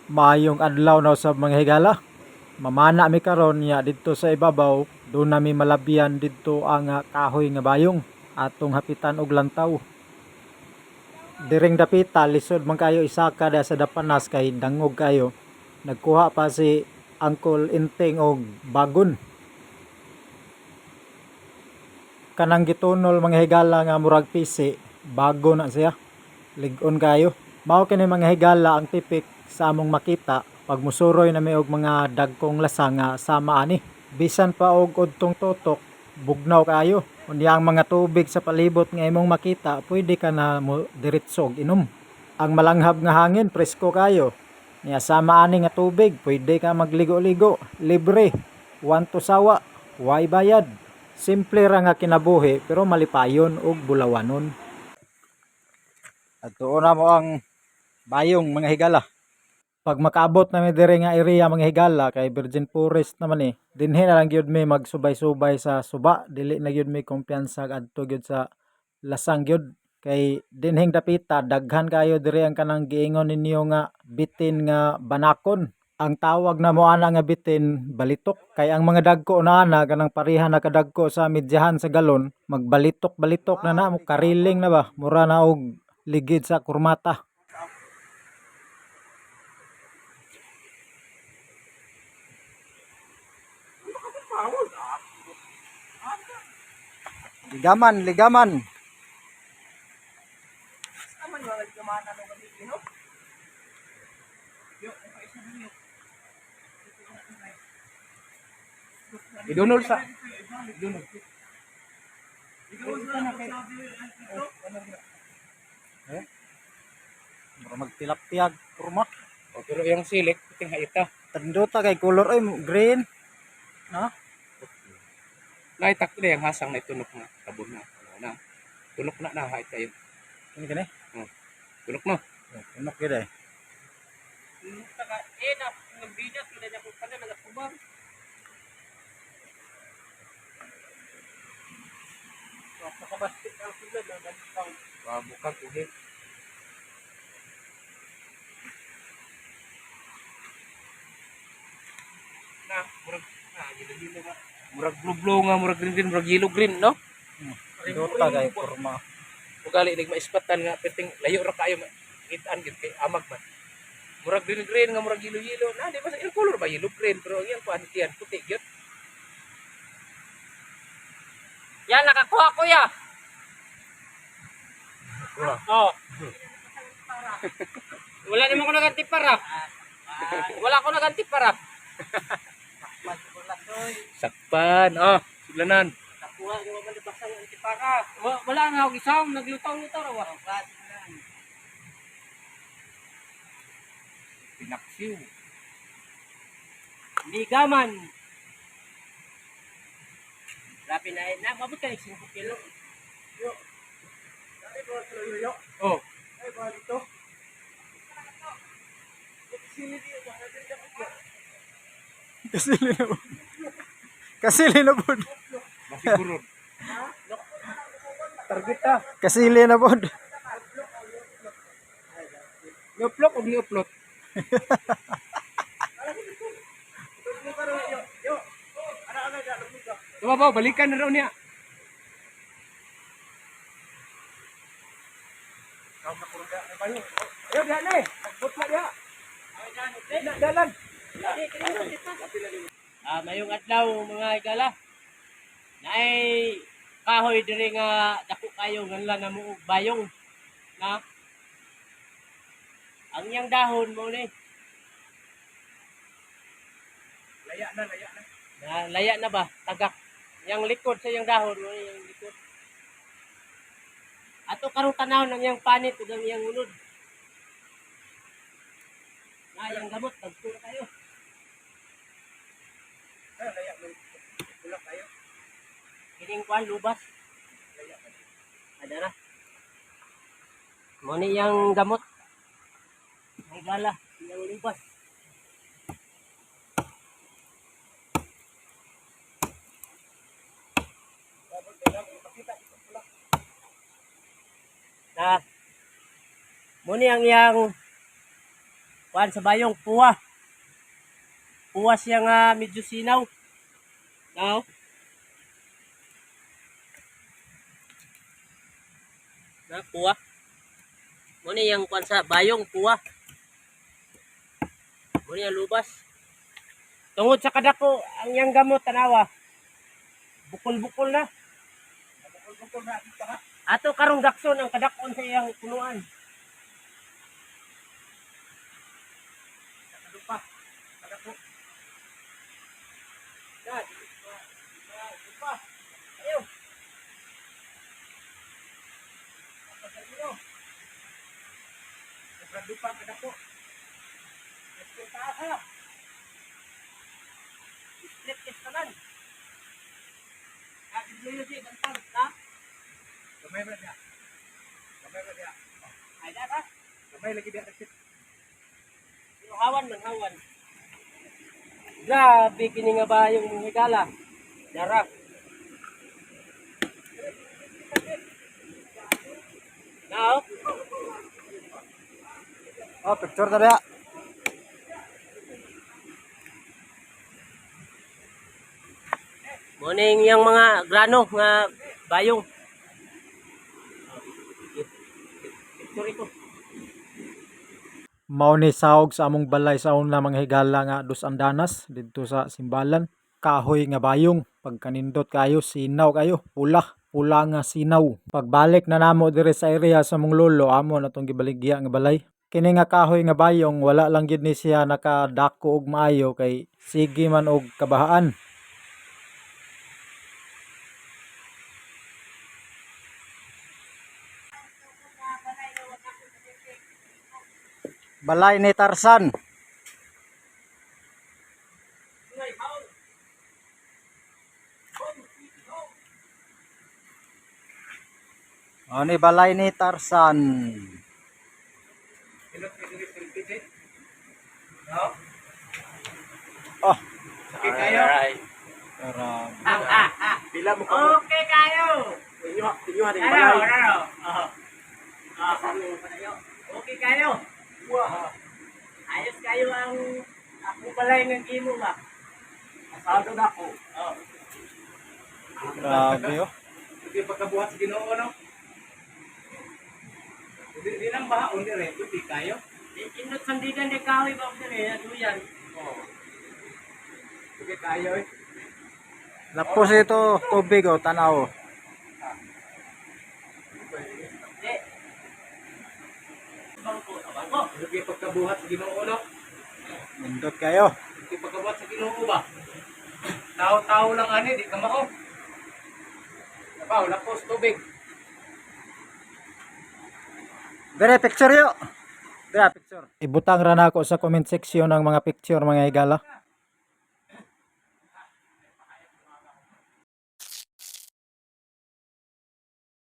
Maayong adlaw na usab, mga higala. Mamana mi karon niya didto sa ibabaw, doon nami malabyan didto ang kahoy nga bayong atong hapitan og lantaw. Diring dapita lisod man kayo isaka da sa dapanas kay dangog kayo. Nagkuha pa si Uncle Inting og bagon. Kanang gitunol, mga higala, nga murag pisi, bago na siya. Lig-on kayo. Mao kini, mga higala, ang tipik sa among makita pag musuroy na mi og mga dagkong lasa nga sama ani. Bisan pa og udtong tutok, bugnaw kayo. Unya ang mga tubig sa palibot nga imong makita, pwede ka na mo diretso og inom. Ang malanghab nga hangin, presko kayo. Niya sama ani nga tubig, pwede ka magligo-ligo, libre. One to sawa, way bayad. Simple ra nga kinabuhi pero malipayon og bulawanon. At na mo ang bayong, mga higala. Pag makaabot na mi diri nga area, mga higala, kay virgin forest naman eh. Dinhi na lang gyud mi magsubay-subay sa suba, dili na gyud mi kumpiyansa adto gyud sa lasang gyud kay dinhing dapita daghan kayo diri ang kanang giingon ninyo nga bitin nga banakon. Ang tawag na mo ana nga bitin, balitok, kay ang mga dagko na ana kanang pareha na kadagko sa medyahan sa galon, magbalitok-balitok na na mo kariling na ba, mura na og ligid sa kurmata. Ligaman, ligaman. Aman wala gamana no gamitin, no? Idunol sa idunol. Eh? Mura magtilaptiag kurma. O, pero yung silik puting haita. Tanduta kay color ay green. Na? Naitak na yung hasang na itunok na tabon na. Ano na. Tunok na na hait kayo. Kini kini. Tunok na. Tunok gyud eh. Eh, na nagbinas wala na ko kana nagatubang. Bukag uhi. Na murag na yellow nga. Murag blue blue nga, murag green green, murag yellow green, no? Tanduta kay kurma. Ugali nig maispatan nga perting layo ra kayo kitaan gid kay amag man. Murag green green nga murag yellow yellow. Na di ba sa ilang color ba yellow green, pero ang iyang kuan tiyan puti gyud. Yan, nakakuha, kuya. Oh. Wala naman ko naganti para. Wala ko naganti para. Sakpan, oh, suglanan. Nakuha ko man basang antipara. Wala nga ako isang naglutaw-lutaw ra wa. Pinaksiw. Ligaman. Grabe na na mabot ka 5 kilo. Oh, Kasili na pod. Kasili na pod. masiguro. Target ta. Kasili na pod. Ni-upload o ni-upload? Tumabaw, balikan na raw niya. Ayaw, diha na eh. Tagbot na diha. Dalan. Ah, mayong adlaw, mga higala. Naay kahoy diri nga dako kayo nganla na mo og bayong na. Ang iyang dahon mo ni Laya na, laya na. Na laya na ba tagak. Yang likod sa iyang dahon mo ni yang likod. Ato karong tanaw ng iyang panit ug ang iyang unod. Na iyang gamot dagko na kayo. Laya na. Wala kayo. Kining kuan lubas. Ada na. Mo ni iyang gamot. May gala, iyang lubas. Na mo ni ang iyang Kuan sa bayong puwa. Puwa siya nga medyo sinaw. Now. Na puwa. Mo ni yang kuan sa bayong puwa. Mo ni ang lubas. Tungod sa kadako ang iyang gamot tanawa. Bukol-bukol na. Bukol-bukol na dito ha. Ato karong gakson ang kadakon sa iyang punuan. Ano pa? Kadako. Na, di ba, di ba, di ba. Ayo. Sobrang lupa kadako. Taas ha. Strip is tanan. Ah, luyo si bantang ha. Gamay ba niya? Gamay ba niya? Ay da ha. Gamay lagi diya kasi. Pero hawan man hawan. Grabe kini nga ba yung higala. Dara. Now, Oh, picture ta diha. morning yung mga grano nga bayong. Picture ko. Mao ni sahog sa among balay sa una mga higala nga Dos Andanas didto sa Simbalan. Kahoy nga bayong, pagkanindot kayo sinaw kayo, pula, pula nga sinaw. Pagbalik na namo diri sa area sa among lolo, amo na tong gibaligya nga balay. Kini nga kahoy nga bayong wala lang gid ni siya nakadako og maayo kay sige man og kabahaan. Balay ni Tarzan. O ni balay ni Tarzan. Hilot kay diri selfie eh. No? Oh, Okay kayo. grabe. Pila mo ka. Okay kayo. Inyo inyo haning Ano, balay. ano? Oh. Ah. Okay kayo. Wah. Ayos kayo ang ako balay ng imo ba? Asado na ako. Oh. Grabe oh. Hindi pagkabuhat sa Ginoo no. Hindi di lang ba undi re di kayo. Indot sandigan de kahoy ba diri aduyan. Oh. Sige kayo eh. Lapos ito tubig oh, tanaw. Di. Bangko, bangko. Hindi pagkabuhat sa Ginoo no. Nindot kayo. Hindi pagkabuhat sa Ginoo ba. Tao-tao lang ani di ka mao. Nabaw, lapos tubig. Dire picture yo. Dire picture. Ibutang ra nako sa comment section ang mga picture mga higala.